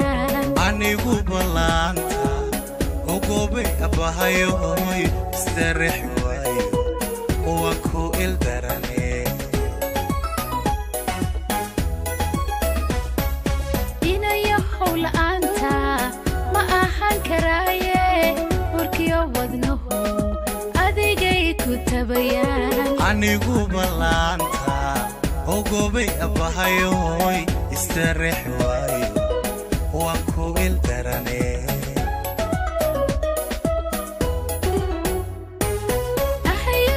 tabayaan. Anigu ballaanta ugubay abbahayoy, istareex waayo, waan ku ildarane. Inayahow la'aanta ma ahaan karaaye, warkiyo wadnuhu adigay ku tabayaan. Anigu ballaanta ugubay abbahayoy, istareex waayo, waan ku ildarane.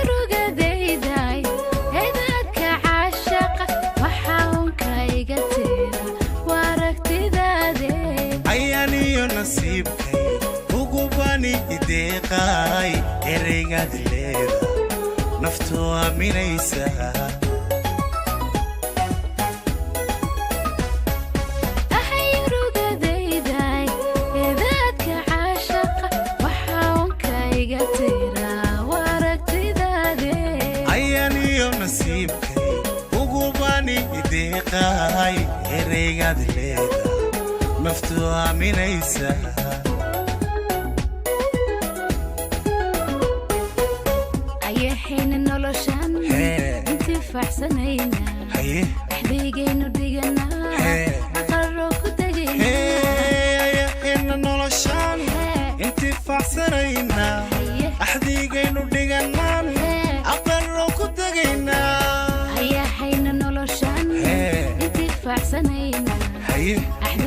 Ahyrugadayday eedaadka caashaqa, waxaa unka iga tira waa aragtidaade. Ayaaniyo nasiibkay ugubani ideeqaay, ereygaad leeda naftu aaminaysa. Ahyrugadayday eedaadka caashaqa, waxaa unka iga tira waa aragtidaade. Ayaaniyo nasiibkay ugubani ideeqaay, ereygaad leeda naftu aaminaysa. Ayahayna noloshan Hee. intifaacsanayna, Haye. axdigaynu dhiganaa, Hee. aqaro ku tegayna. Hee, ayaheena noloshaan Hee. intifaacsanaynaa, Haye. axdigaynu dhigannaan, Hee. aqarro ku tegaynaa. Ayahayna noloshan Hee. intifaacsanayna, Haye. axdigaynu